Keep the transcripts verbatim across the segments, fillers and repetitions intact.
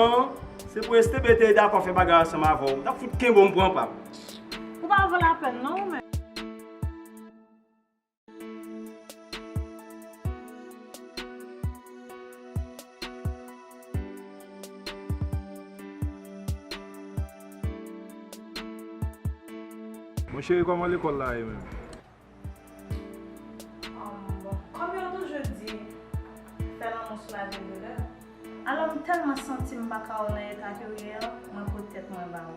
Non, se pou S T B te dakò fè bagay ansanm avè w. T ap fout kenbe w, m pran pa m. Ou pa vo lapèn non, ou menm. Mon cheri, kòman lekòl la ye menm? Bon, kòm yo toujou di, fè lanmou soulaje doulè. Alò, m tèlman santi m pa ka wè w nan eta ke w ye an, mwen pot tèt mwen ba ou.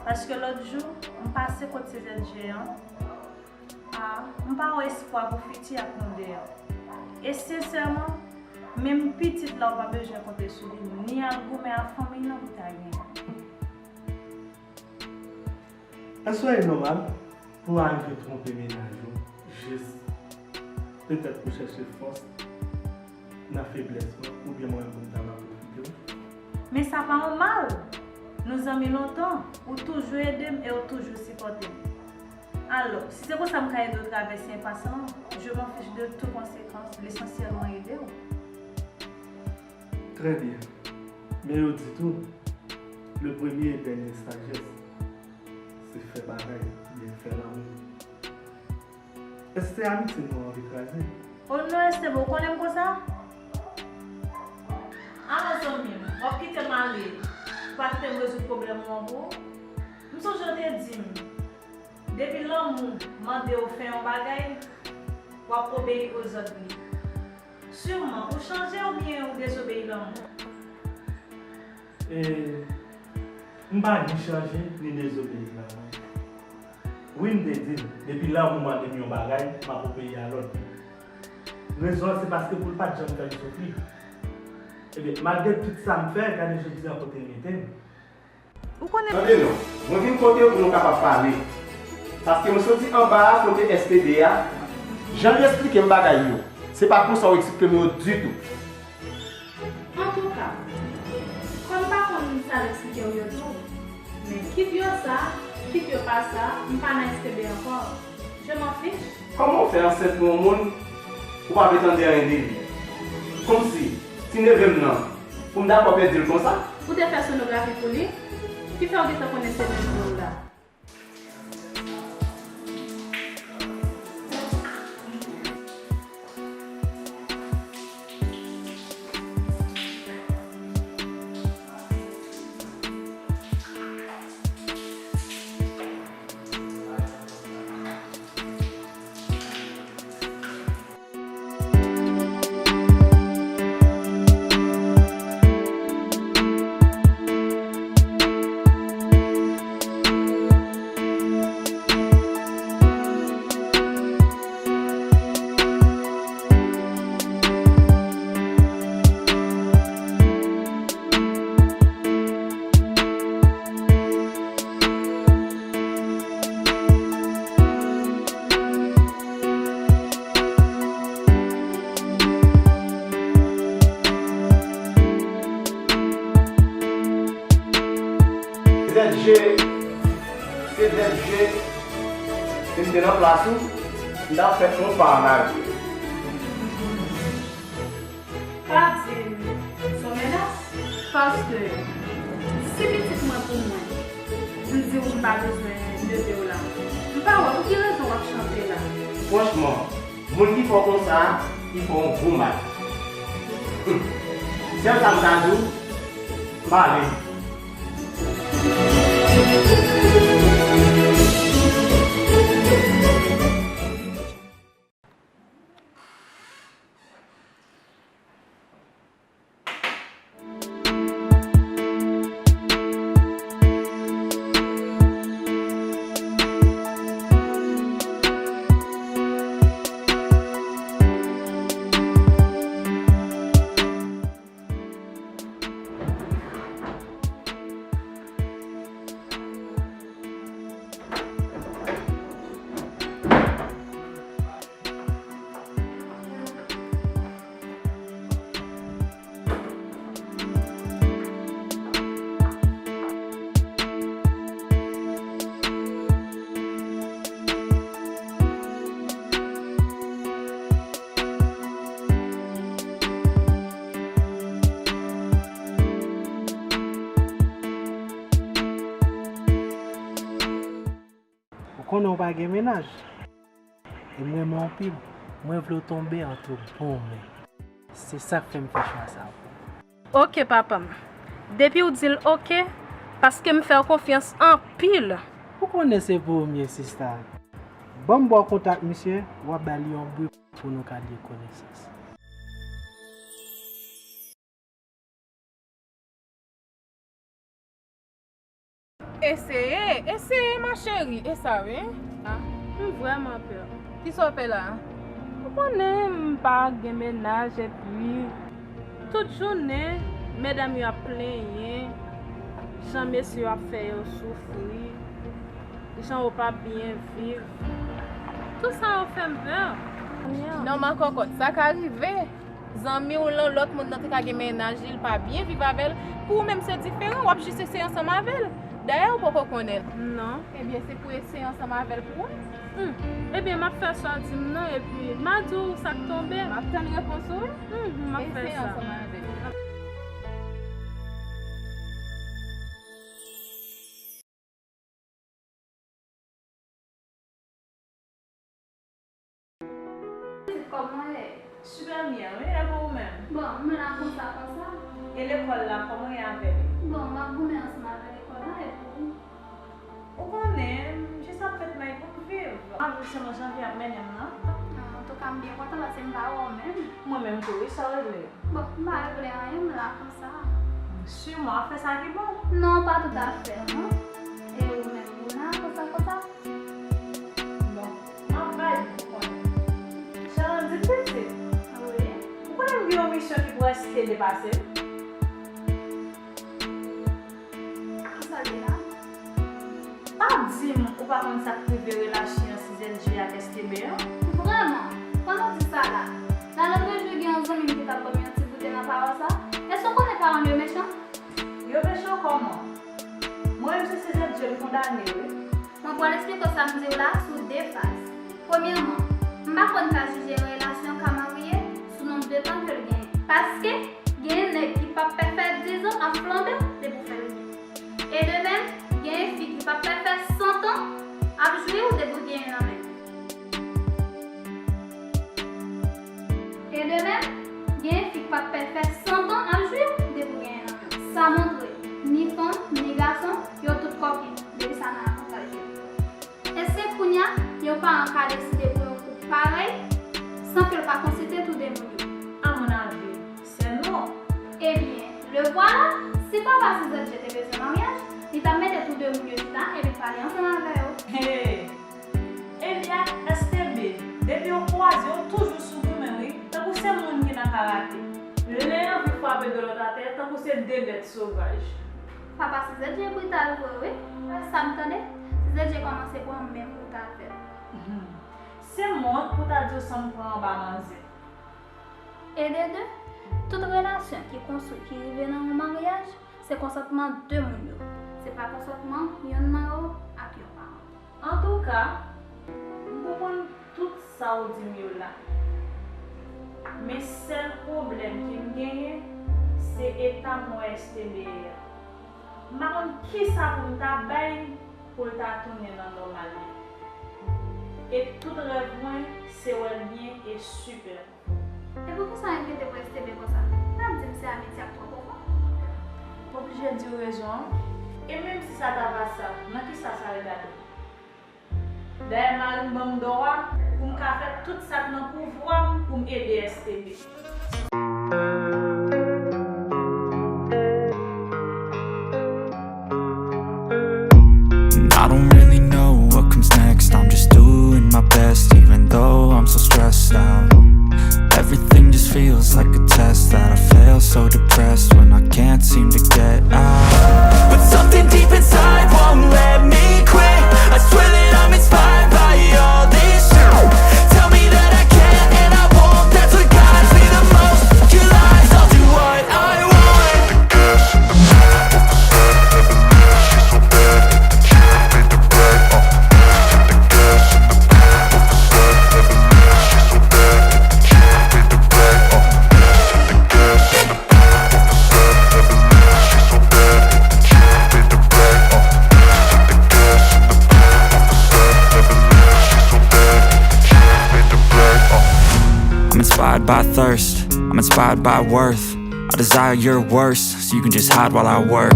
Paske lòt jou, m pase kot C Z G an, a, m pa wè espwa pou fiti ak nou de an. E sensèman, menm pitit la ou pa bezwen konte sou li, ni al goumen ak fanmiy lan pou ta genyen. Èske w nòmal pou w arive twonpe mennaj ou jis petèt pou chèche fòs nan feblès mwen oubyen mwen menm pou m ta va pwofite w? Men sa pa yon mal. Nou zanmi lontan, ou toujou ede m e ou toujou sipòte m. Alò, si se konsa m ka ede w travèse enpas lan, je m'en fiche de tout konsekans, lesansyèl mwen ede w. Trè byen. Men yo di tou, le premier et dernier sagesse, se fè bagay oubyen fè lanmou. Èske se amitye nou anvi kraze? O non, S T B, ou konnen m konsa? Alò, zanmi m, w ap kite m ale, ou pa kite m rezoud pwoblèm ou an pou ou? M sonje w te di m, depi lanmou mande w fè yon bagay, w ap obeyi ozòd li. Siman, ou chanje oubyen ou dezobeyi lanmou? E, m pa ni chanje, ni dezobeyi lanmou. Wi, m te di l, depi lanmou mande m yon bagay, m ap obeyi a lòd li. Rezon an, se paske pou l pa t janm fè m soufri. Ebyen, malgre tout sa m fè, gade jodi a kote l mete m. Ou konnen. Tande non, mwen vin kote w pou nou kapab pale. Paske mwen soti anba a kote S T B a, jan li eksplike m bagay yo, se pa konsa w eksplike m yo ditou. Antouka, kòm m pa konn sa l eksplike w yo tou, men kit yo sa, kit yo pa sa, m pa nan S T B ankò. Je m'en fiche. Kòman w fè ansent pou yon moun ou pa vle tande anyen de li? Kòmsi, ti neve m nan, pou m dakò pèdi l konsa? Ou te fè sonografi pou li? Ki fè w gentan konnen se menm vre w la? C Z G, C Z G, si m te nan plas ou, m t ap fè yon pa an aryè. Pa di m se yon menas. Paske, si pitit mwen pou mwen, m di w m pa bezwen de de w la, m pa wè pou ki rezon w ap chante la. Franchman, moun ki fè w konsa, li fè w yon gwo mal. Humm. Sèl sa m ka di w, m ale. Konnen w pa gen mennaj. E m renmen w anpil. Mwen vle w tonbe ant bon men. Se sa k fè m fè chwa sa a pou ou. Oke, papa m. Depi w di l oke, paske m fè w konfyans anpil. Ou konnen se pou ou m ye, sista. Ban m ba w kontak misye, w ap ba li yon bri pou nou ka lye konesans. Eseye, eseye, ma chérie. E sa, wi. Ah, m vrèman pè. Kisa w pè la a? Ou konnen m pa gen mennaj, epi tout jounen, medam yo ap plenyen jan mesye yo ap fè yo soufri, jan yo pa byen viv. Tout sa yo fè m pè. Non, ma kòkòt, sa ka rive. Zanmi w lan, lòt moun nan te ka gen mennaj li, l pa byen viv avè l. Pou ou menm, se diferan, w ap jis eseye ansanm avè l. Dayè, ou poko konnen l. Non. Ebyen, se pou eseye ansanm avè l pou wè. Hmm. Ebyen, m ap fè sa w di m nan, epi m a di w sa k tonbe. M ap tann repons ou, wi. Mhm, m ap fè sa. Eseye ansanm avè l. Kòman w ye? Sipè byen, wi, e pou ou menm? Bon, mwen la konsa, konsa. E lekòl la, kòman w ye avè li? Bon, m ap goumen ansanm avè lekòl la, e pou ou? Ou konnen, m jis ap fèt may pou m viv. M ap viv selon jan vi ap mennen m nan. Ah, antouka, m byen kontan paske m pa wè w menm. Mwen menm tou, wi, sa w regle? Bon, m pa regle anyen, m la konsa. Si mwen ap fè sa ki bon. Non, pa toutafè, non. E ou menm, ou la konsa, konsa? Bon, m ap bay pou konnen. Chalandi pitit. Wi. Ou konnen m gen yon misyon ki prèske depase m? Kisa l ye la? Pa di m ou pa konn sa k rive relasyon C Z G ak S T B an? Vrèman? Pandan w di sa la, nan lòt jou gen yon zanmi m ki t ap ban m yon ti goute nan pawas la. Èske w konnen paran m yo mechan? Yo mechan kòman? Mwen menm se C Z G m kondane, wi. Mwen pral eksplike w sa m di w la sou de faz. Premyèman, m pa konn ka jije yon relasyon ka marye sou nonb de tan ke l genyen. Paske, genyen nèg ki p ap pè fè diz an ap flanbe w depi w fè l byen. E de menm, genyen fi ki p ap pè fè san tan ap jwi w depi w genyen nan men l. E de menm, genyen fi k p ap pè fè san tan ap jwi w depi w genyen nan men l. Sa montre, ni fanm, ni gason, yo tout kòkenn, depi sa nan avantaj yo. Èske kounye a, yon paran ka deside pou yon koup parèy, san ke l pa konsilte tou de moun yo? A mon avi, se non. Ebyen, le voilà, si papa C Z G te bezwen maryaj, li t ap mete tou de moun yo chita epi l pale ansanm avè yo. Hey! Eli ak S T B, depi yo kwaze, yo toujou sou goumen, wi, tankou se moun ki nan karate. Len anvi frape de lòt atè, tankou se de bèt sovaj. Papa C Z G brital vre, wi. Sa m tande, C Z G kòmanse pran menm wout avè l. Hmm. Se wont pou ta di w san m pran anba manzè. E de de, tout relasyon ki konstwi, ki rive nan yon maryaj, se konsantman de moun yo. Se pa konsantman yonn nan yo ak yon paran. Antouka, m konprann tout sa w di m yo la. Men sèl pwoblèm ke m genyen, se eta m wè S T B a. M pa konn kisa pou m ta bay pou l ta tounen nan nòmal li. E tout rèv mwen, se wè l byen e sipè. E poukisa w enkyete pou S T B konsa? Pa di m se amitye ap twò pwofon? M oblije di w rezon an. E menm si sa ta va sa, nan kisa sa regade m? Dayè, mari m ban m dwa pou m ka fè tout sa k nan pouvwa m pou m ede S T B. And I don't really know what comes next. I'm just doing my best, even though I'm so stressed out. Everything just feels like a test that I fail, so depressed when I can't seem to get out. But something deep inside won't let me quit. I swear that I'm inspired by all this shit. Tell me that I can and I won't. That's what guides me the most. Your lies, I'll do what I want. By thirst, I'm inspired by worth. I desire your worst, so you can just hide while I work.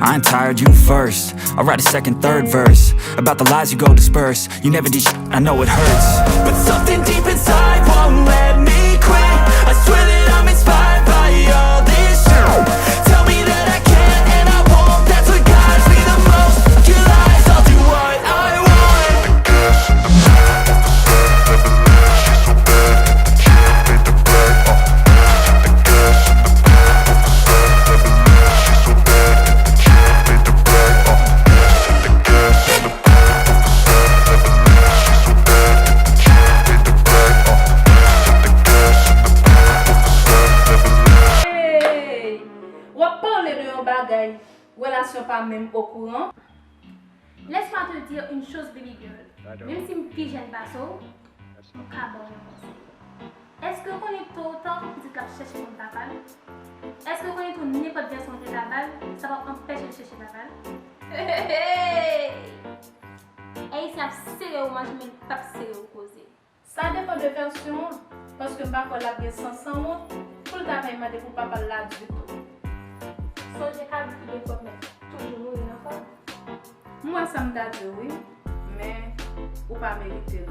I ain't tired, you first. I'll write a second, third verse about the lies you go disperse. You never did sh-, I know it hurts. But something deep inside won't let me quit. I swear that I'm inspired by all this shit. Tell me that I can and I won't. That's what guides me the most. Your lies, I'll do what I want. Hey! W ap pale de yon bagay, relasyon pa menm okouran. Laisse-moi te dire une chose, baby girl. Menm si m pi jèn pase w, m ka ba w yon konsèy. Èske w konnen tòtan pitit la ap chèche konn papa l? Èske w konnen tou nenpòt vèsyon w te ta ba l, sa p ap anpeche l chèche papa l? Hey! Ayisyen ap sere w manje, men l p ap sere w koze. Sa depann de vèsyon an, paske m pa kwè l ap gen sans sanwont pou l ta vin mande pou papa l la ditou. Sonje kabrit ki gen kòb mèt toujou mouri nan fòm. M wè sa m ta di w wi, men ou pa merite l.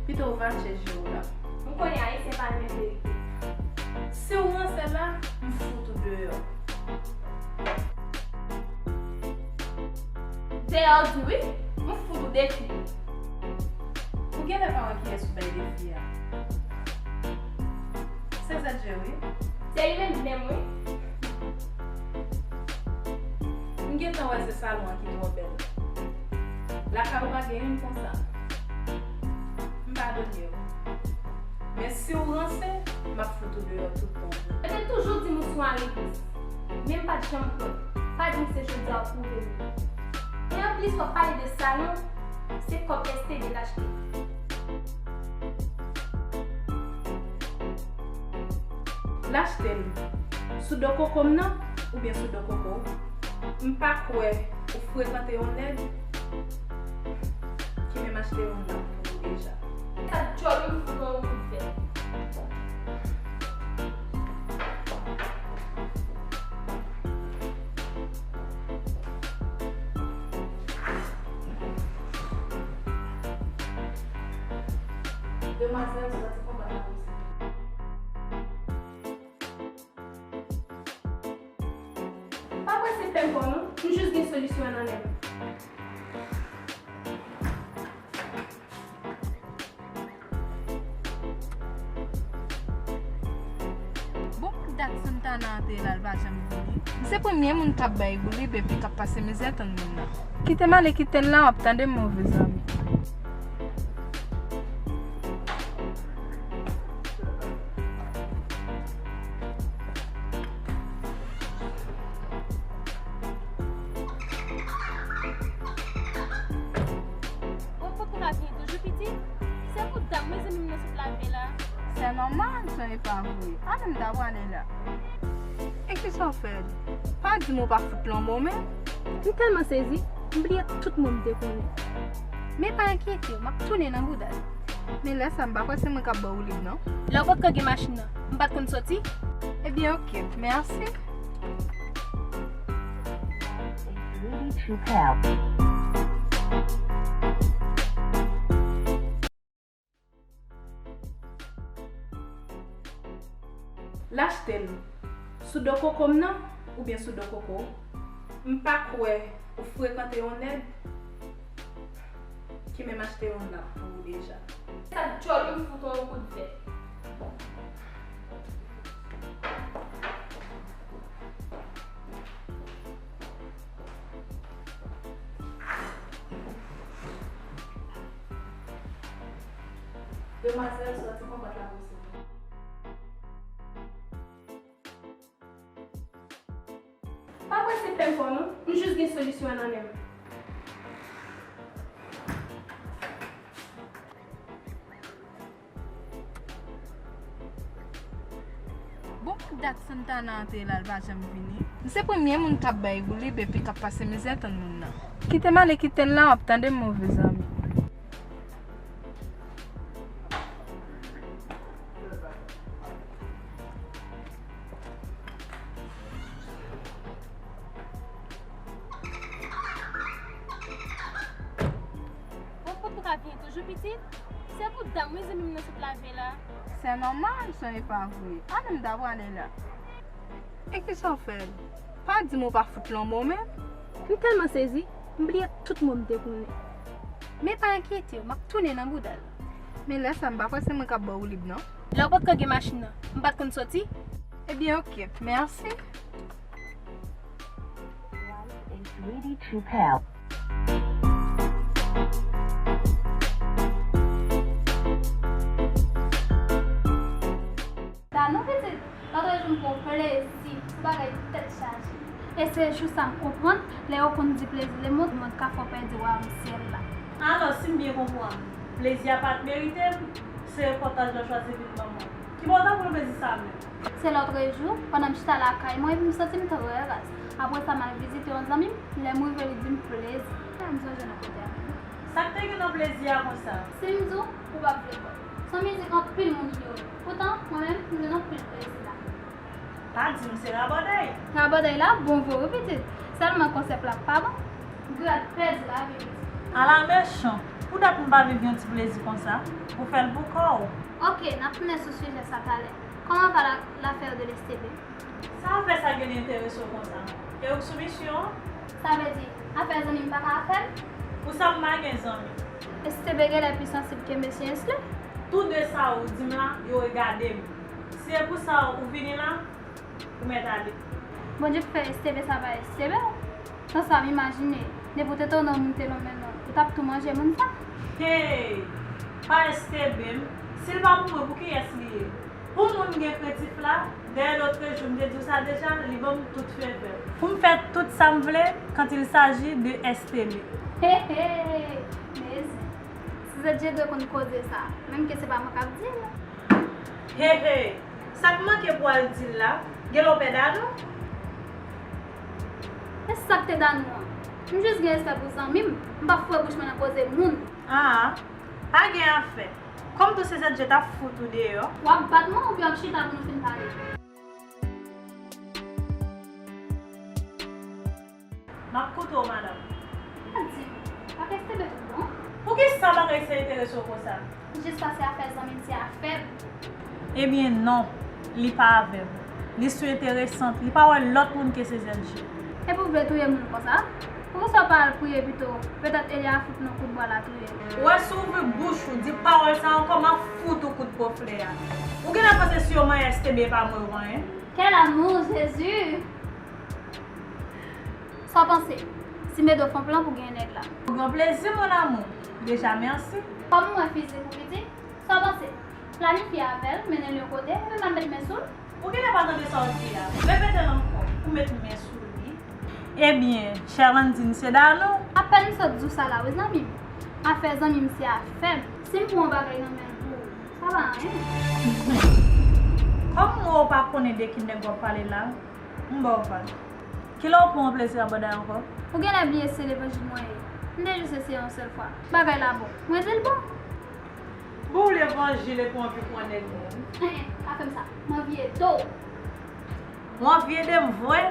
Pito w va tchèche je w la. M konnen Ayisyen pa renmen verite. Si w ranse la, m fout ou deyò. Deyò di wi, m fout ou depi. Ou genlè pa wè kiyès ou bay defi a. Se Zedje wi. Se li menm menm wi. M gentan wè se salon an ki twò bèl. Lakay ou pa gen youn konsa. M padone w. Men si w ranse, m ap fout ou deyò tout bon vre. Yo te toujou di m ou se yon arivis. Men m pa t janm kwè. Pa di m se jodi a w pwouve m li. E anplis w ap pale de salon, se kòb S T D l achte. L achte l sou do koko m nan oubyen sou do koko w? M pa kwè ou frekante yon nèg ki menm achte yon nap pou ou deja. Sa djòl ou fout yon kout vè. Demwazèl, sòti konbat la pou sa. Pa prese fè m kò non, m jis gen solisyon an nan men m. Bon, dat Santana an te la, l pa janm vini. M se premye moun k ap bay boulib epi k ap pase mizè tann moun nan. Kite m ale kite l la, w ap tande m, move zanmi. Ou fout pou lavi toujou piti? Se pou dam mezanmi m nan sot lave la. Se nòmal, sa e pa vre. Ann m ta prale la. E kisa w fè l? Pa di m ou pa fout lanmò men. M tèlman sezi, m bliye tout mo m te konnen. Men pa enkyete w, m ap tounen nan bouda l. Men lè sa m pa kwè se mwen k ap ba w woulib non. Lè w potko gen machin nan, m pa t konn soti? Ebyen oke, mèsi. Really true pal. L achte l sou do koko m nan oubyen sou do koko w? M pa kwè ou frekante yon nèg ki menm achte yon nap pou ou deja. Sa djòl ou fout yon kout vè. Demwazèl, sòti konbat la pou sou mwen. Pa prese fè m kò non, m jis gen solisyon an nan men m. Bon, dat Santana an te la, l pa janm vini. M se premye moun k ap bay boulib epi k ap pase mizè tann moun nan. Kite m ale kite l la, w ap tande m, move zanmi. Jou pitit, se pou dam wi zanmi m nan sot lave la. Se nòmal, sonje pa vre. Ann, m ta prale la. E kisa w fè? Pa di m ou pa fout lanmò menm. M tèlman sezi, m bliye tout mo m te konnen. Men pa enkyete w, m ap tounen nan bouda l. Men lè sa, m pa kwè se mwen k ap ba w lib, non. Lè w potko gen machin nan, m pa t konn soti. Ebyen, oke, mèsi. Is ready to pair. Danou pitit, lòt jou m pran plezi, se bagay tèt chaje. E se jou sa m konprann, lè yo konn di plezi lemond, lemond ka fè w pèdi wayòm syèl la. Alò, si m byen konprann, plezi a pa t merite m, se repòtaj la w chwazi vin ban mwen. Ki bò w t ap pran plezi sa a menm? Se lòtrejou, pandan m chita lakay mwen, epi m santi m trè raz. Apre sa, m al vizite yon zanmi m, lè m rive, li di m plezi. M sonje nan kote a menm. Sa k te gen nan plezi a konsa? Si m di w, ou p ap vle kwè. Se yon mizik anpil moun inyore. Poutan, mwen menm, m jwenn anpil plezi la. Pa di m se rabòday. Rabòday la bon vre wi pitit. Sèlman konsèp la pa bon. Grad pèdi lavi pitit. Ala mechan. Pou dat m pa viv yon ti plezi konsa. Ou fè l pou kò w. Oke, n ap tounen sou sijè sa talè. Kòman va la, l'affaire de l'S T B? Sa afè sa gen enterese w konsa? E ou k sou misyon an? Sa vle di, afè zanmi m pa ka afè m? Pou sa m pa gen zanmi. S T B genlè pi sansib ke mesye Ensley. Tou de sa ou di m la, yo regade m. Si se pou sa ou vini la, ou mèt ale. Bondye k fè S T B sa pa S T B. San sa, m imajine, depi w te tande yon moun te lonmen non, ou t ap tou manje moun sa. Hey! Pa S T B m. Si l pa pou mwen, pou kiyès li ye? Pou moun gen krentif la, dèyè lòtrejou m te di w sa deja, li ban m tout fevè. Pou m fè tout sa m vle quand il s'agit de S T B. He he! Mezanmi, si Zedje dwe konn koze sa, menm ke se pa mwen k ap di l. He he! Sa k manke pou w al di l la? Genlè w pè Danou? E sa k te Danou an? M jis gen respè pou zanmi m, m p ap foure bouch mwen nan koze moun. Aa, pa gen afè. Kòm tou se Zedje t ap fout ou deyò. W ap bat mwen oubyen w ap chita pou nou fin pale? M ap koute w, madanm. Pa di m, pa S T B tout bon? Poukisa bagay sa enterese w konsa? Jis paske afè zanmi m se afè m. Ebyen non, li pa avè m. Li sou enteresant, li pa wè lòt moun ke se Zedje. Epi w vle touye moun konsa? Poukisa w pa al priye pito? Petèt Eli a fout nou kout bwa la touye l. Ou wè si w ouvri bouch ou di pawòl sa ankò, m ap fout ou kout po flè a. Ou genlè panse si yo manyen S T B pa mwen ou anyen? Quel amour, Jésus! Sa w panse? Si Medo fè yon plan pou gen nèg la. Pou gran plezi, mon amour. Deja, mèsi. Kòm mwen fizik ou piti, sa w panse? Planifye avè l, mennen l yon kote, epi m ap met men sou l? Ou genlè pa tande sa w di a. Repete l ankò. Ou met men sou li. Ebyen, Cherlandine, se Danou. Apèn m sot di w sa la wi, zanmi m. Afè zanmi m se afè m. Si m pran yon bagay nan men l pou ou, sa pa anyen. Kòm m wè w pa konnen de ki nèg w ap pale la, m ba w vag. Kilè w pran yon plezi rabòday ankò? Ou genlè bliye se levanjil mwen ye. M te jis eseye yon sèl fwa. Bagay la bon. Mwen di l bon. Bon, levanjil epi w anvi pran nèg moun. Hen, pa fè m sa. M anvi ede w. W anvi ede m vre?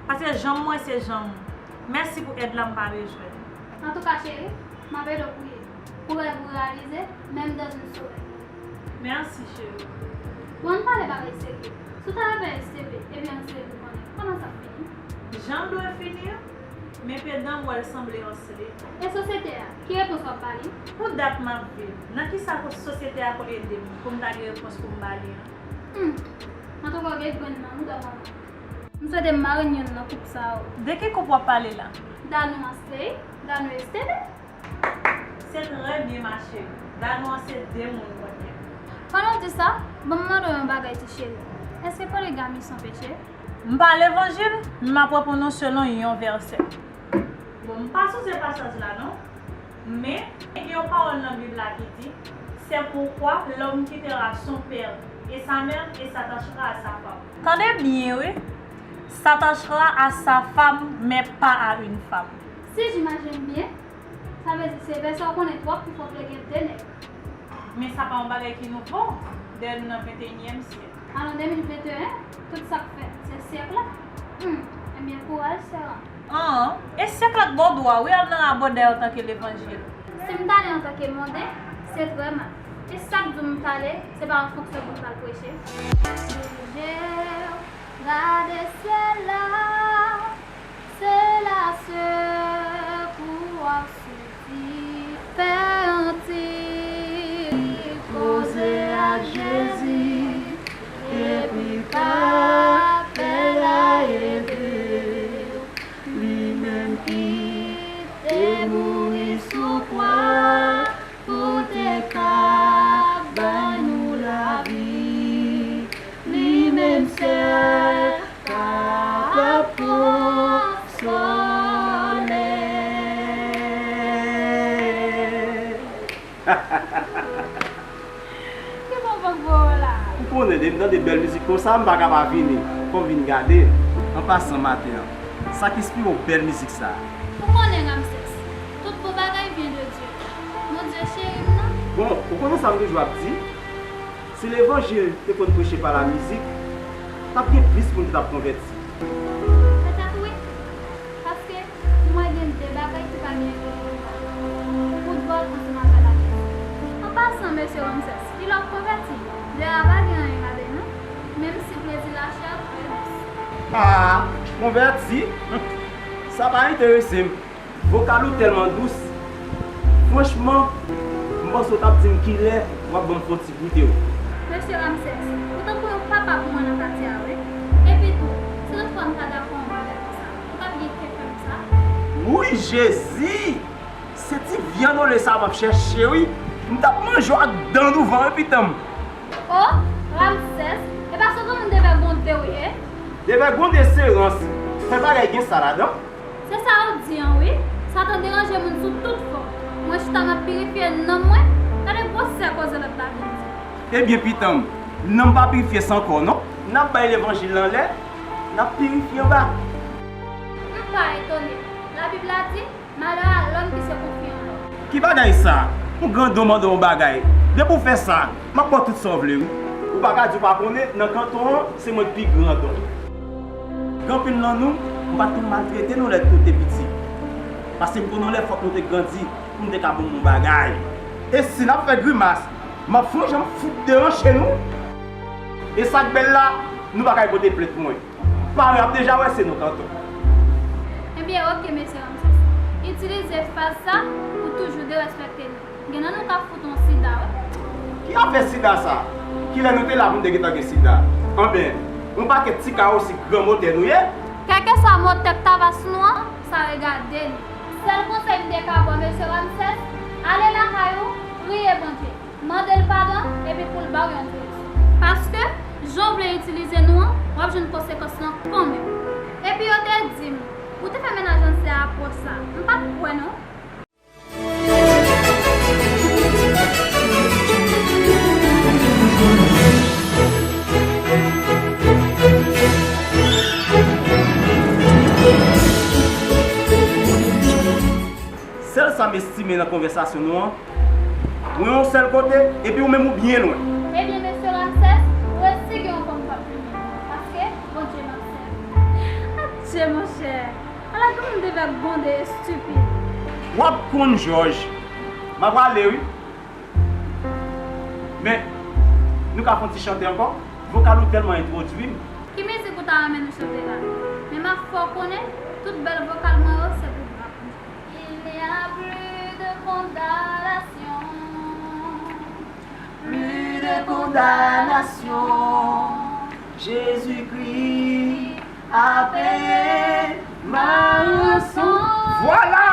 Paske janm mwen se janm ou. Mèsi pou èd la m pa bezwen. Antouka, cheri, m ap ede w priye. Pou rèv ou reyalize, menm dans une semaine. Mèsi, cheri. Bon, ann pale bagay serye. Si w t al avè S T B, epi Ansley vin konnen, kòman sa ap fini? Jan l dwe fini an, men pedan m wè l sanble Ansley. E sosyete a, ki repons w ap ba li? Pou dat m ap viv, nan kisa sosyete a konn ede m pou m ta gen repons pou m ba li an? Hmm. Antouka, w gen grenn nan mouda manman. M swete m marenn yonn nan koup sa yo. De ki koup w ap pale la? Danou Ansley, Danou S T B. Se trè byen, ma chérie. Danou an se de moun kounye a. Pandan w di sa, ban m mande w yon bagay, ti cheri. Èske poligami se yon peche? M pa levanjil, men m ap reponn ou selon yon vèsè. Bon, m pa sonje pasaj la non. Men, gen yon pawòl nan Bib la ki di, c'est pourquoi l'homme quittera son père et sa mère et s'attachera à sa femme. Tande byen wi, s'attachera à sa femme, mais pas à une femme. Si j'imagine bien, sa vle di se vèsè w konnen twòp ki fè w vle gen de nèg. Men sa pa yon bagay ki nouvo, dèyè nou nan venteyinyèm syèk. An de mil venteyen, tout sa k fèt, se syèk la. Hmm, ebyen, kouraj, sè an. An, e syèk la k ba w dwa, wi, al nan rabòday antanke levanjil. Si m t ale antanke monden, se trè mal. E sa k di w m t ale, se pa yon fonksyon pou m t al preche? Sonje w, gade syèl la, se la sekou w ap soti. Fè yon ti koze ak Jezi, epi k ap fè l ede w. Li menm ki te mouri sou kwa pou te ka bay nou lavi. Li menm sèl kapab konsole. Ki bon fòk voye w la? Ou konnen, depi m tande bèl mizik konsa, m pa ka pa vini. Fò m vin gade. An pasan, maten an, sa k enspire w bèl mizik sa a? Ou konnen, Ramsès, tout bon bagay vyen de Dye. Bondye cheri m nan. Bon, ou konnen sa m toujou ap di? Si levanjil te konn preche pa lamizik, t ap gen plis moun ki t ap konvèti. Petèt wi, paske pou mwen gen de bagay ki pa gen rele konsa, foutbòl ansanm avè lajè. An pasan, mesye Ramsès, kilè w konvèti? Lè a pa gen anyen ladan l non, menm si plezi lachè a trè dous. Ah, konvèti? Sa pa enterese m. Vokal ou tèlman dous. Franchman, m panse w t ap di m kilè w ap ban m fon ti goute w. Mesye Ramsès, ou tankou yon papa pou mwen nan katye a, wi. Epi tou, si lòt fwa m ta dakò yon bagay konsa, ou t ap gen kè fè m sa? Wouy, Jezi! Se ti vyann ole sa m ap chèche, wi. M t ap manje w ak dan douvan, wi, pitan m. O, Ramsès, e pa sot yon moun devègonde w ye? Devègonde se rans. Fè bagay gen sa ladan? Se sa ou di an wi. Satan deranje moun sou tout fòm. Mwen chita m ap pirifye nanm mwen. Gade gwosè koze lòt la vin di. Ebyen pitan m, nanm pa pirifye san kò non. N ap bay levanjil lan lè, n ap pirifye anba. M pa etone. Labib la di, malè a lòm ki se konfi an lòm. Ki bagay sa? Yon grandon mande w yon bagay. Depi w fè sa, m ap ba w tout sa w vle wi. Ou pa ka di w pa konnen, nan kanton an, se mwen k pi grandon. Gen anpil nan nou, m pa t konn maltrete nou lè nou te piti. Paske m konnen yon lè fòk nou te grandi pou nou te ka ban m yon bagay. E si n ap fè grimas, m ap fè yon jan m fout deranche nou. E sa k bèl la, nou pa ka pote plent mwen. Paran ap deja wè se nou kanton. Ebyen, oke, mesye Ramsès. Itilize fraz sa pou toujou derespekte nou. Gen nan nou k ap fout yon sida, wi. Ki afè sida sa? Kilè nou te la pou n te gentan gen sida? Anben, yon pakèt ti kawo si gran motè nou ye? Kèlkeswa motè k ta va sou nou an, sa regade nou. Sèl konsèy m te ka ba w, mesye Ramsès, ale lakay ou, priye Bondye. Mande l padon epi pou l ba w yon direksyon. Paske, jan w vle itilize nou an, w ap jwenn konsekans lan kanmenm. Epi yo te di m, ou te fè mennaj ansyen a pwòch sa. M pa t kwè non. Sèl sa m estime nan konvèsasyon nou an, mwen yon sèl kote, epi ou menm ou byen lwen. Ebyen, mesye Ramsès, ou resi gen yon fanm k ap plimen, paske Bondye m ap sèvi. Adje, monchè, ala granmoun devègonde estipid. W ap konn, Jòj. M ap ale, wi. Men, nou ka fè yon ti chante ankò? Vokal ou tèlman entwodui m. Ki mizik ou ta renmen nou chante la? Men m ap fè w konnen, tout bèl vokal mwen yo, se pou bra pou. Il n'y a plus de condamnation. Plus de condamnation. Jésus-Christ a payé ma rançon. Vwala!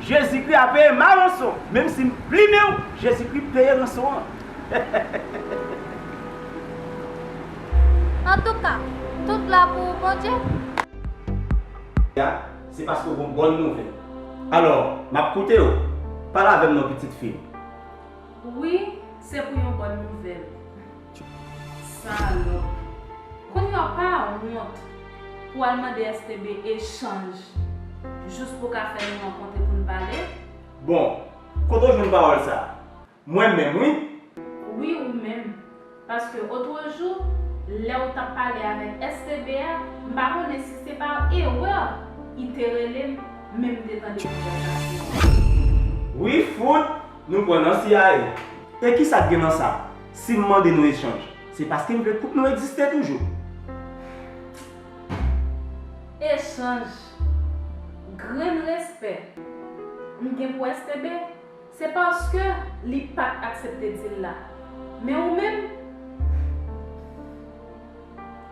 Jezikri a peye ma ranson. Menm si m plimen w, Jezikri peye ranson an. Antouka, tout glwa pou ou, Bondye. Ya, se paske w gon bòn nouvèl. Alò, m ap koute w. Pale avè m non, pitit fi m. Wi, se pou yon bòn nouvèl. Salòp. Kounye a w pa wont pou w al mande S T B echanj jis pou w ka fè nou rankontre pou n pale? Bon, kote w jwenn pawòl sa a? Mwen menm, wi. Wi, ou menm. Paske otrejou, lè w t ap pale avèk S T B a, m pa konnen si se pa erè, li te rele m, men m te tande konvèsasyon an. Wi, fout, nou pran nan C I A. E kisa k gen nan sa? Si m mande nou echanj, se paske m vle koup nou egziste toujou. Echanj. Grenn respè. M gen pou S T B, se paske li pa t aksepte deal la. Men ou menm,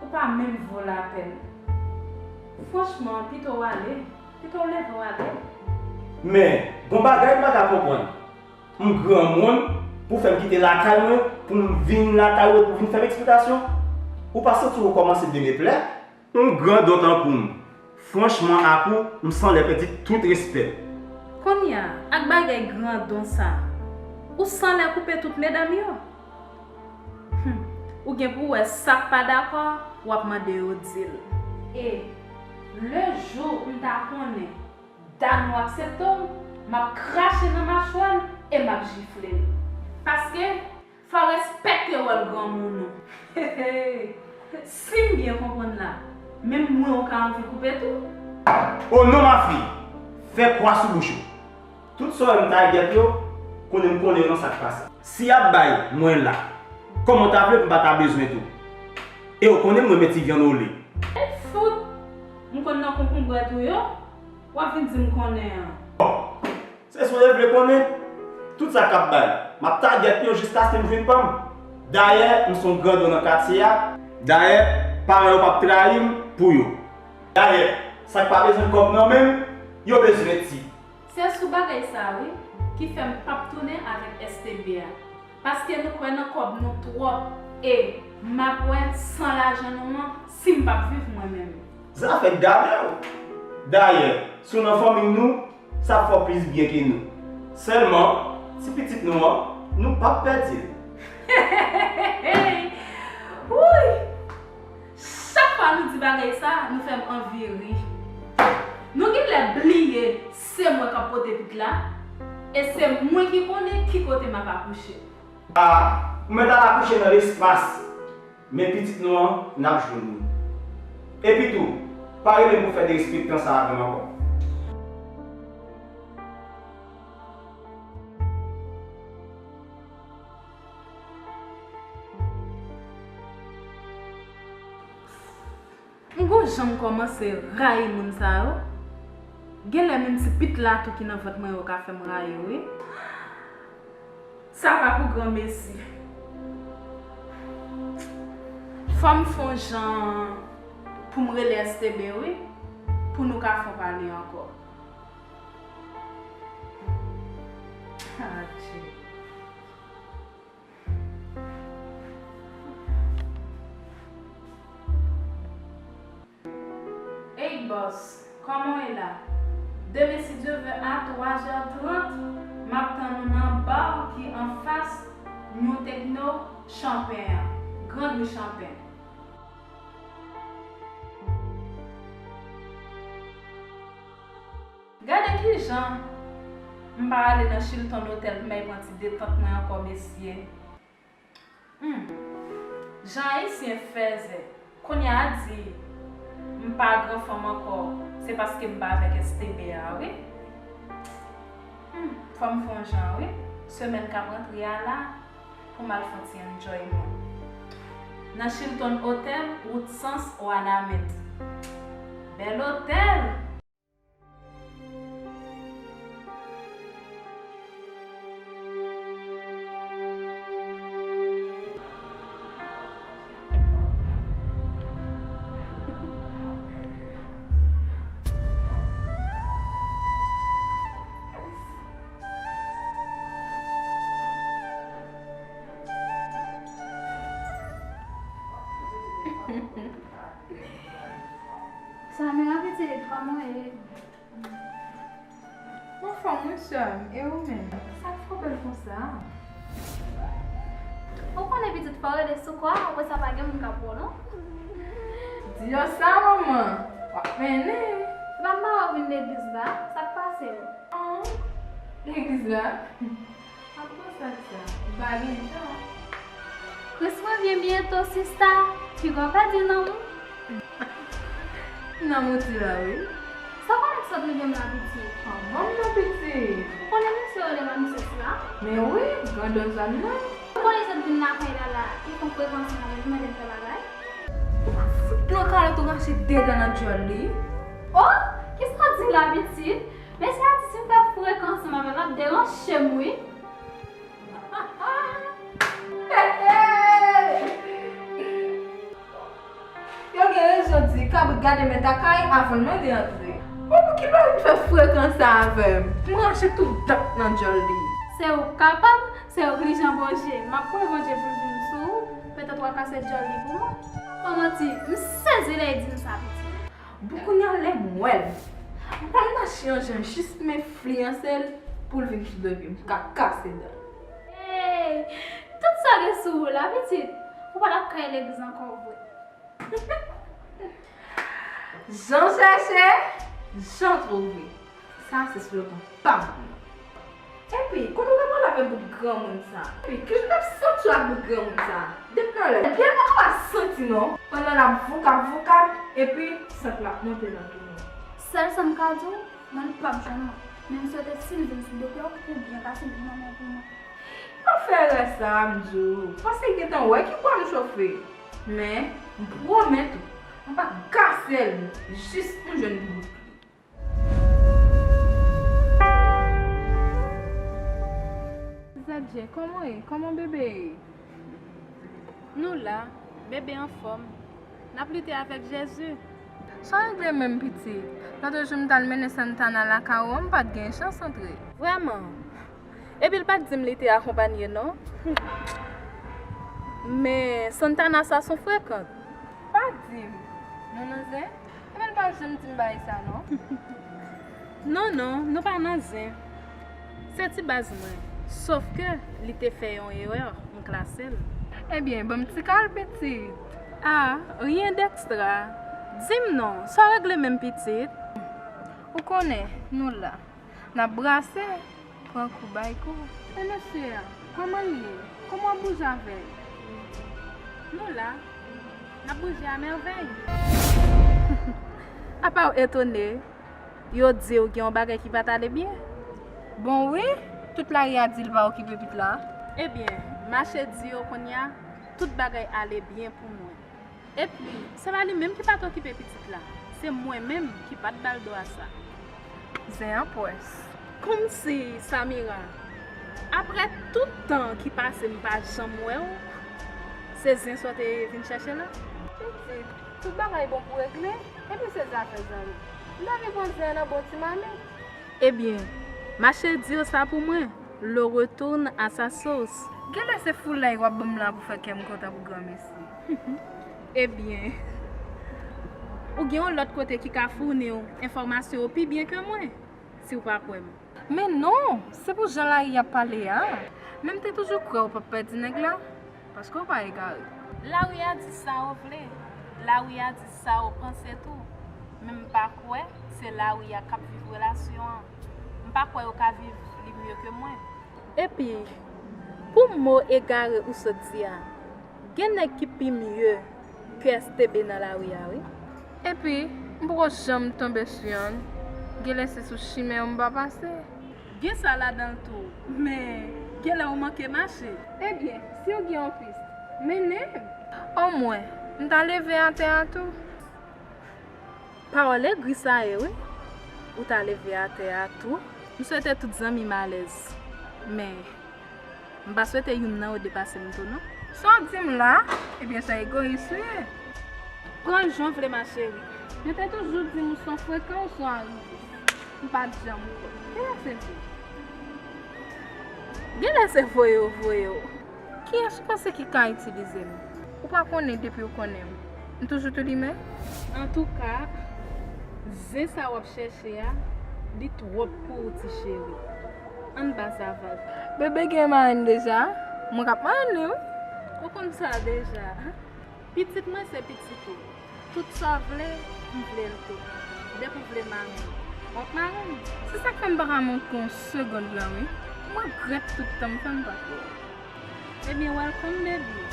ou pa menm vo lapèn. Franchman, pito w ale, pito w leve w ale. Men, gon bagay m pa ka konprann. M granmoun pou fè m kite lakay mwen pou m vin lakay ou epi w vin fè m eksplikasyon? Ou pa santi w kòmanse demeplè? Yon grandon tankou m, franchman ak ou, m sanlè pèdi tout respè. Kounye a, ak bagay grandon sa, ou sanlè koupe tout medam yo? Hum, ou gen pou wè sa k pa dakò, w ap mande yo deal. E, le jou m ta konnen, Dano aksepte w, m ap krache nan machwè l e m ap jifle l. Paske, fò w respekte wòl granmoun ou. Si m byen konprann la, menm mwen ou ka anvi koupe tou? O non, ma fille! Fè kwa sou bouch ou. Tout sa w wè m tagèt yo, konnen m konnen yo nan sa k pase. Si y ap bay, mwen la. Kòman w ta vle pou m pa ta bezwen tou? E w konnen mwen men ti vyann ole. E fout! M konn nan konkonbrèt ou yo, w ap vin di m konnen an. Bon, se si w te vle konnen, tout sa k ap bay, m ap tagèt yo jiskaske m jwenn pa m. Dayè, m se yon grandon nan katye a. Dayè, paran yo p ap trayi m pou yo. Dayè, sa k pa bezwen kòb nan men m, yo bezwen ti. Se sou bagay sa wi, ki fè m p ap tounen avèk S T B a. Paske nou kwè nan kòb nou twòp, e m ap wè san lajan nou an si m p ap viv mwen menm. Zafè gade w! Dayè, si w nan fanmi nou, sa ap fè w plis byen ke nou. Sèlman, ti pitit nou an, nou p ap pèdi l. Wouy! Chak fwa nou di bagay sa, nou fè m anvi ri. Nou genlè bliye se mwen k ap pote pit la, e se mwen ki konnen ki kote m ap akouche. A, ou mèt al akouche nan lespas, men pitit nou an, n ap jwenn li. Epi tou, pa rele m pou fè derespektan sa avè m ankò. M gon jan m kòmanse rayi moun sa yo. Genlè menm ti pit la tou ki nan vant mwen yo ka fè m rayi yo wi. Sa pa pou granmesi. Fò m fè yon jan pou m rele S T B wi, pou nou ka fè yon pale ankò. Adje. Ey bòs, kòman w ye la? Demen si Dye vle a twa zè trant, m ap tann ou nan bar ki anfas New Techno Chanpen an, Grand Rue Chanpen. Gade kijan m pa ale nan Chilton Hotel pou m al pran ti detant mwen ankò, mesye. Hmm. Jan Ayisyen fèzè. Kounye a di m pa gran fanm ankò, se paske m pa avèk S T B a wi. Hmm, fò m fè yon jan wi. Semèn k ap rantre a la, pou m al fè yon ti enjoy mwen. Nan Chilton Hotel, wout Sans, Wanament. Bèl otèl! Samira pitit, kòman w ye? M anfòm wi sè m, e ou menm? Sa k fè w bèl konsa? Ou konnen pitit fò w rete sou kò a, apre sa pa gen moun k ap wè w non. Di yo sa manman, w ap mennen. Se pa m pa wè w vin legliz la, sa k pase w? An, legliz la? Ap konsa sa, m pa gen tan. Kris revyen byento sista, piga w pèdi nanm ou. Nanm ou ti la wi. Sa w konnen k sot rive m la piti? Anvan m nan piti. Ou konnen mesye yo rele Men wi, grandè zòn nan. Ou konnen zòt vin lakay la la, li fè frekan ansanm avè l, li mande m fè bagay. Ou pa fout nan kalòt ou rache de dan nan djòl li. Oh, kisa w di la, pitit? Mesye a di si m fè frekan ansanm avè l, l ap deranje m wi. Yo gen rezon di, kabrit gade mèt a kay avan l mande antre. Bon, poukisa w vin fè frekan sa avè m? Pou m rache tout dat nan djòl li. Se ou k kapab, se ou k li jan Bondye. M ap priye Bondye pou l vin sou ou, petèt w a kase djòl li pou mwen. Pa manti, m sezi lè l di m sa, pitit. Bon, kounye a lè m wè l, m pral mache yon jan jis m enfliyanse l pou l vin sou do pye m, m ka kase dan l. Hey! Tout sa gen sou ou la, pitit. Ou pa t ap ka al legliz ankò vre. Jan chèche, jan twouve. Sa se slogan pa m. Epi, kote w t ap pale avèk bout granmoun sa? Epi, kijan w t ap santi w ak bout granmoun sa? Depi nan lè, pye m pa ka santi non. Pandan l ap voukap, voukap, epi sant la ap monte nan tou non. Sèl sa m ka di w, mwen m p ap jwenn mwen. Men m swete si l vin sou do pye w, oubyen kase bout nan men pou mwen. Pa fè erè sa a, m di w, paske gentan wè ki bwa m chofe. Men, m pwomèt ou, m p ap kase l jis pou m jwenn bout li. Zadje, kòman w ye? Kòman bebe ye? Nou la, bebe anfòm. N ap lite avèk Jezi. Sa regle menm pitit. Lòt jou m t al mennen Santana lakay ou an, m pa t gen chans antre. Vrèman? Epi l pa t di m li te akonpanye non. Men Santana sa s on frekan. Pa di m. Nou nan zen? Epi l pa janm di m bagay sa non. Non, non, nou pa nan zen. Se ti baz mwen. Sof ke li te fè yon erè, m klase l. Ebyen, ban m ti kal pitit. Ah, rien d'extra. Di m non, sa w regle menm pitit? Ou konnen, nou la. N ap brase, pran kou bay kou. E mesye a, kòman l ye? Kòman w ap bouje avè l? Nou la, n ap bouje a mèvèy. Apa w etone, yo di w gen yon bagay ki pa t ale byen? Bon wi, tout lari a di l pa okipe pitit la. Ebyen, mache di yo kounye a, tout bagay ale byen pou mwen. Epi, se pa li menm ki pa t okipe pitit la, se mwen menm ki pa t ba l dwa sa. Zen an pwès. Kòmsi, Samira, apre tout tan ki pase m pa janm wè w, se zen sa w te vin chèche la? Pitit, tout bagay bon pou regle, epi se zafè zanmi. M ta vin pran zen an nan bon ti mamit. Ebyen, mache di yo sa pou mwen, l'eau retourne à sa source. Genlè se foulay w ap ban m la pou fè kè m kontan pou granmesi. Ebyen, ou gen yon lòt kote ki ka founi w enfòmasyon yo pi byen ke mwen, si w pa kwè m. Men non, se pou jan lari ap pale a. Men m te toujou kwè w p ap pèdi nèg la. Paske w pa egare. Lari a di sa yo vle. Lari a di sa yo panse tou. Men m pa kwè se lari a k ap viv relasyon an. M pa kwè yo ka viv li mye ke mwen. Epi, pou mo egare ou sot di a, gen nèg ki pi mye ke S T B nan lari a, wi. Epi, m poko janm tonbe sou yonn. Genlè se sou chimen yo m pa pase. Gen sa ladan l tou, men genlè w manke mache. Ebyen, si w gen yon pis, mennen m. Omwen, m ta leve atè a tou. Pawòl egri sa ye, wi. Ou ta leve atè a tou. M swete tout zanmi m alèz. Men, m pa swete youn nan yo depase m tou, non. Sa w di m la? Ebyen, sa egoyis ou ye. Pran l jan w vle, ma chérie. Yo te toujou di m ou s on frekan, ou s on arivis. M pa t janm kwè. Genlè se vre. Genlè se voye yo voye w. Kiyès ou panse ki ka itilize m? Ou pa konnen depi w konnen m, m toujou tou limen? Antouka, zen sa w ap chèche a, li twòp pou ou, ti cheri. Ann ba sa vag. Bebe gen marenn deja? Mwen k ap marenn li, wi. Ou konn sa deja. Pitit mwen se pitit ou. Tout sa w vle, m vle l tou. Depi w vle marenn, w ap marenn. Se sa k fè m pa ka manke w yon segonn la, wi. M regrèt tout tan m fè m pa t wè w. Ebyen, welcome, baby.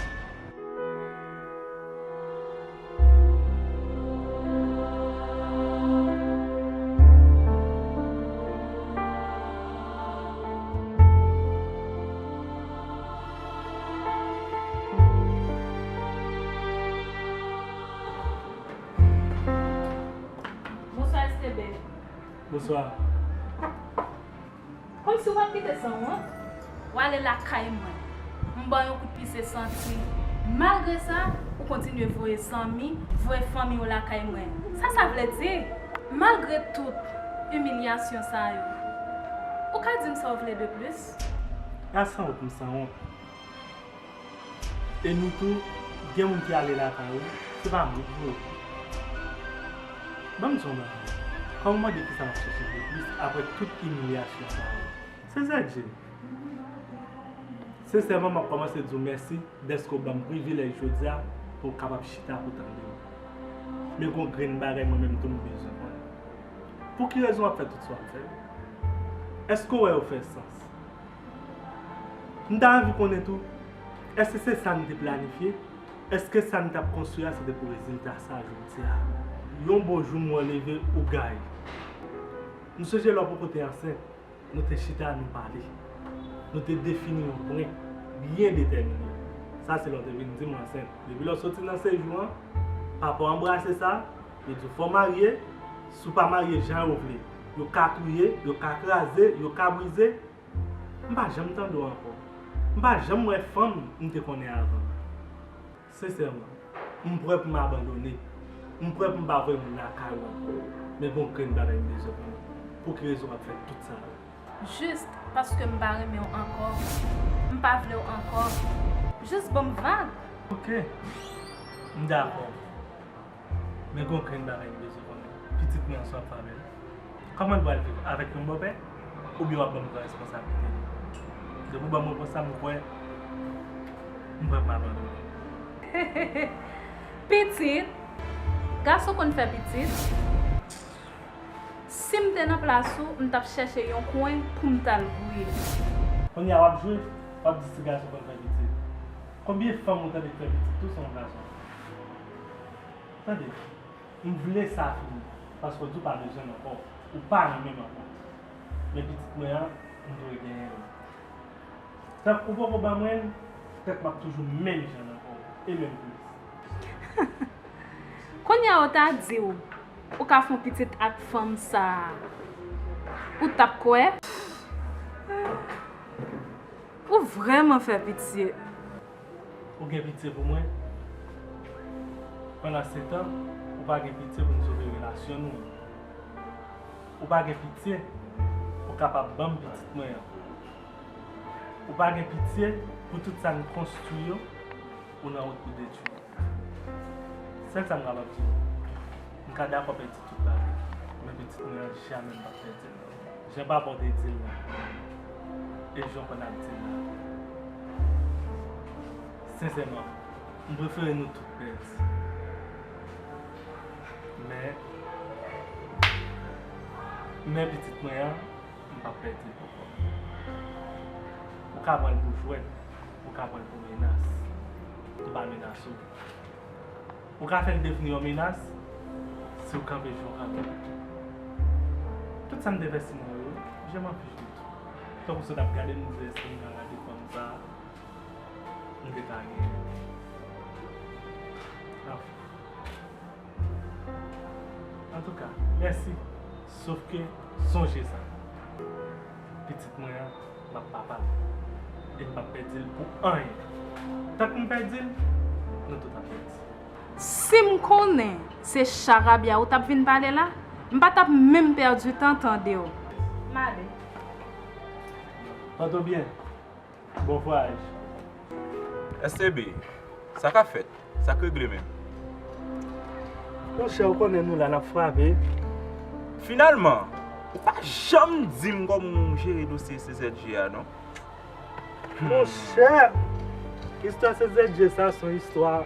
Bonswa. Kòmsi w pa t kite san wont. W ale lakay mwen. M ba w yon kout pise santi. Malgre sa, ou kontinye voye zanmi, voye fanmi w lakay mwen. Sa sa vle di? Malgre tout imilyasyon sa yo, ou ka di m sa w vle de plis? A san wont, m san wont. E nou tou, gen moun ki ale lakay ou, se pa mwen ki voye. Ban m di w yon bagay. Kòman w mande kisa m ap chèche de plis apre tout imilyasyon sa yo? Se Zèdje. Sensèman, m ap kòmanse di w mèsi dèske w ban m privilèj jodi a pou w kapab chita pou w tande m. Men gon grenn bagay mwen menm tou m bezwen konnen. Pou ki rezon w ap fè tout sa w ap fè yo? Èske w wè yo fè sans? M ta anvi konnen tou, èske se sa n te planifye? Èske sa n t ap konstwi a se te pou rezilta sa jodi a? Yon bon jou m wè w leve, ou gaye. M sonje lè w poko te ansent, nou te chita, nou pale. Nou te defini yon pwen byen detèmine. Sa se lè w te vin di m w ansent. Depi lè w soti nan sejou an, papa w anbrase sa, yo di w fò w marye, si w pa marye jan yo vle, yo ka touye, yo ka kraze, yo ka brize. M pa janm tande w ankò. M pa janm wè fanm m te konnen avan. Sensèman, m prè pou m abandone. M prè pou m pa voye moun lakay ou ankò. Men gon grenn bagay m bezwen konnen. Pou ki rezon w ap fè tout sa yo? Jis paske m pa renmen w ankò. M pa vle w ankò. Jis ban m vag. Oke. M dakò. Men gon grenn bagay m bezwen konnen. Pitit mwen an, sa w ap fè avè l? Kòman l pral viv? Avèk yon bòpè? Oubyen w ap ban m pran responsablite li? Depi w ban m repons sa, m kwè m prè pou m abandone. Pitit? Gason konn fè pitit? Si m te nan plas ou, m t ap chèche yon kwen pou m t al gouye. Kounye a w ap jwe, w ap di ti gason konn fè pitit. Konbyen fanm ou tande k fè pitit tou se yon gason? Tande, m vle sa fini, paske w di w pa bezwen m ankò, ou pa renmen m ankò. Men pitit mwen an, m dwe genyen l. Tank ou poko ban mwen l, tank m ap toujou menm jan nan kò w, e menm plis. Kounye a yo ta di w, ou ka fè yon pitit ak fanm sa a, ou t ap kwè? Ou vrèman fè pitye. Ou gen pitye pou mwen? Pandansetan, ou pa gen pitye pou n sove relasyon nou an. Ou pa gen pitye pou w kapab ban m pitit mwen an. Ou pa gen pitye pou tout sa n konstwi yo, ou nan wout pou detwi. Sèl sa m kapab di w, m ka dakò pèdi tout bagay, men pitit mwen an, jamè m p ap pèdi l. Jan papa w te di l la, e jan w konn ap di l la. Sensèman, m prefere nou tout pèdi. Men, men pitit mwen an, m p ap pèdi l pou kò m. Ou ka pran l pou jwèt, ou ka pran l pou menas. M pa menase w. Ou ka fè l devni yon menas si w kanpe jan w kanpe. Tout sa m te fè Simon yo, je m'en fiche de tout. Tankou si w t ap gade m, m di èske m ka rate fanm sa a, m te ka genyen. Anfen. Antouka, mèsi. Sof ke, sonje sa. Pitit mwen an, m ap papa l. E m p ap pèdi l pou anyen. Tank m pèdi l, nou tout ap pèdi. Si m konnen se charabya ou t ap vin pale la, m pa t ap menm pèdi tan tande w. M ale. Pòte w byen. Bon vwayaj. S T B, sa k ap fèt? Sa k regle menm? Monchè, ou konnen nou la, n ap frape. Finalman, ou pa janm di m kòman w jere dosye C Z G a, non? Monchè, istwa C Z G sa, se yon istwa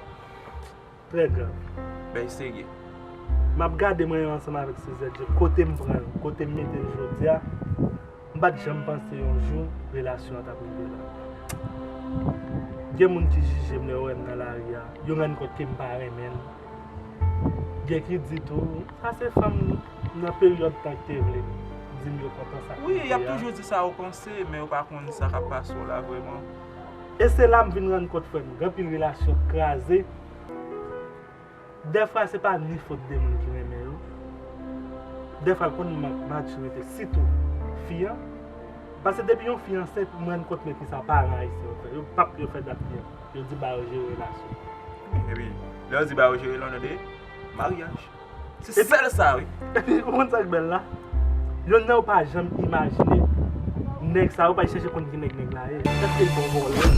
trè grav. Bèy serye. M ap gade mwen menm ansanm avèk C Z G, kote m pran l, kote m mete l jodi a, m pa t janm panse yon jou relasyon an t ap rive la. Gen moun ki jije m lè yo wè m nan lari a, yo rann kont ke m pa renmen l. Gen ki di tou, sa se fanm nan peryòd tan ki te vle di m yo kontan sa k rive a. Wi, y ap toujou di sa yo panse, men yo pa konn sa k ap pase w la vrèman. E se la m vin rann kont, frè m, gen anpil relasyon k kraze. Dèfwa, se pa ni fòt de moun ki renmen yo, Dèfwa l konn mank matirite, sitou fi an. Paske depi yon fi ansent, m rann kont mwen kisa paran ayisyen yo fè. Yo p ap yo fè dat byen. Yo di ba yo jere relasyon. Epi, lè yo di ba yo jere l, nan de maryaj. Se sèl sa, wi. Epi, ou konn sa k bèl la? Youn nan yo pa janm imajine nèg sa yo pa chèche konn ki nèg nèg la ye. Èske l bon vòlè?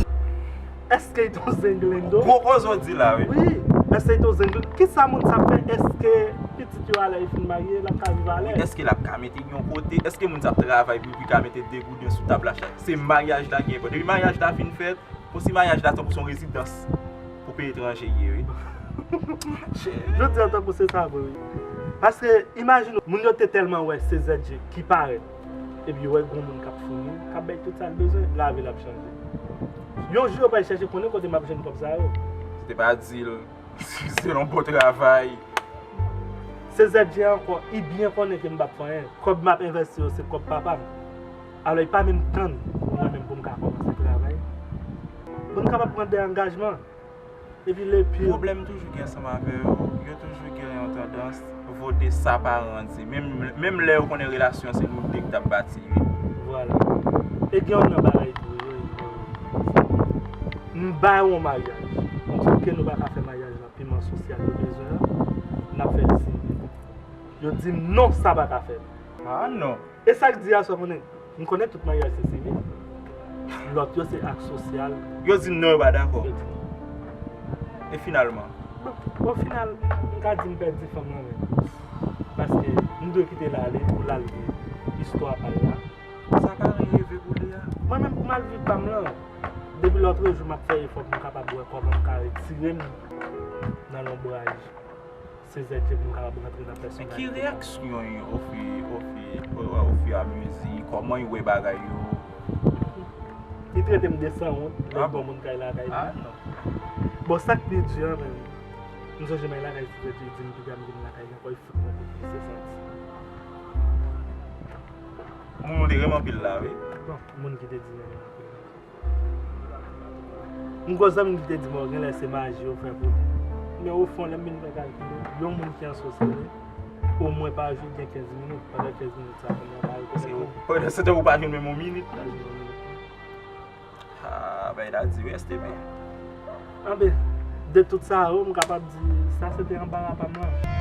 Èske l ton zenglendo? Gwo koze w di la, wi. Wi, èske l ton zenglendo? Kisa moun sa ap fè? Èske pitit yo a lè yo fin marye, l ap ka viv alèz? Èske l ap ka mete yon kote? Èske moun sa ap travay pou li ka mete de gouden sou tab la chak? Se maryaj la ki enpòtan. Depi maryaj la fin fèt, Konsi maryaj la tankou se yon rezidans pou peyi etranje ye, wi. Jodi a tankou se sa vre, wi. Paske, imajine w, moun yo te tèlman wè se Z J ki parèt. Epi yo wè gon moun k ap founi, k ap bay tout sa l bezwen, lavi l ap chanje. Yon jou yo pral chèche konnen kote m ap jwenn kòb sa yo. Se te pa di l, se yon bon travay. Se Z J ankò, li byen konnen ke m p ap fè anyen. Kòb m ap envesti yo, se kòb papa m. Alò, li pa menm tann pou mwen menm pou m ka kòmanse travay. Pou n kapab pran de angajman. Epi lepi. Pwoblèm toujou gen ansanm avè yo, yo toujou gen yon tandans vote sa paran di. Menm, menm lè yo konnen relasyon se nou de k t ap bati li. Vwala. E gen yon nan bagay tou, yo, yo, m bay yon maryaj. M di ke nou pa ka fè maryaj la. Piman sosyal yo bezwen an, n ap fè l sivil. Yo di m non, sa pa ka fèt. Ah non. E sa k di a, sa w konnen? M konnen tout maryaj se sivil. Lòt yo se ak sosyal. Yo di m non, yo pa dakò. Yo di non. E finalman? Bon, o final, m ka di m pèdi fanm nan menm. Paske m dwe kite l ale pou l al gen istwa pa l la. Sa ka rive pou li a. Mwen menm pou m al viv pa m lan. Depi lòtrejou, m ap fè efò pou m kapab wè kòman m ka retire m nan lonbraj se Z J pou m kapab rantre nan pèsonalite. Men ki reyaksyon yo ofi, ofi, ofi a mezi, kòman yo wè bagay yo? Li trete m de sanwont, lè bon moun kay lakay li. Ah non. Bon, sa k pi di an menm, m sonje m al lakay ti tèt li di m piga m vin lakay li ankò, li fout mwen kout pye se santi. Moun te renmen anpil la, wi. Bon, moun ki te di m renmen anpil. M gon zanmi ki te di m, "Ò, genlè se maji yo fè pou li." Men ofon, lè m vin fè kalkile, yon moun ki ansosyele, omwen pa jou gen kenz minit, pandan kenz minit sa, fanm nan pa rekonèt ou. Pandan se tan ou pa jwenn menm yon minit. Pa jwenn yon minit. Ah, bay la di, wi, S T P. Anben, de tout sa yo, m kapab di, sa se te anbara pa m lan.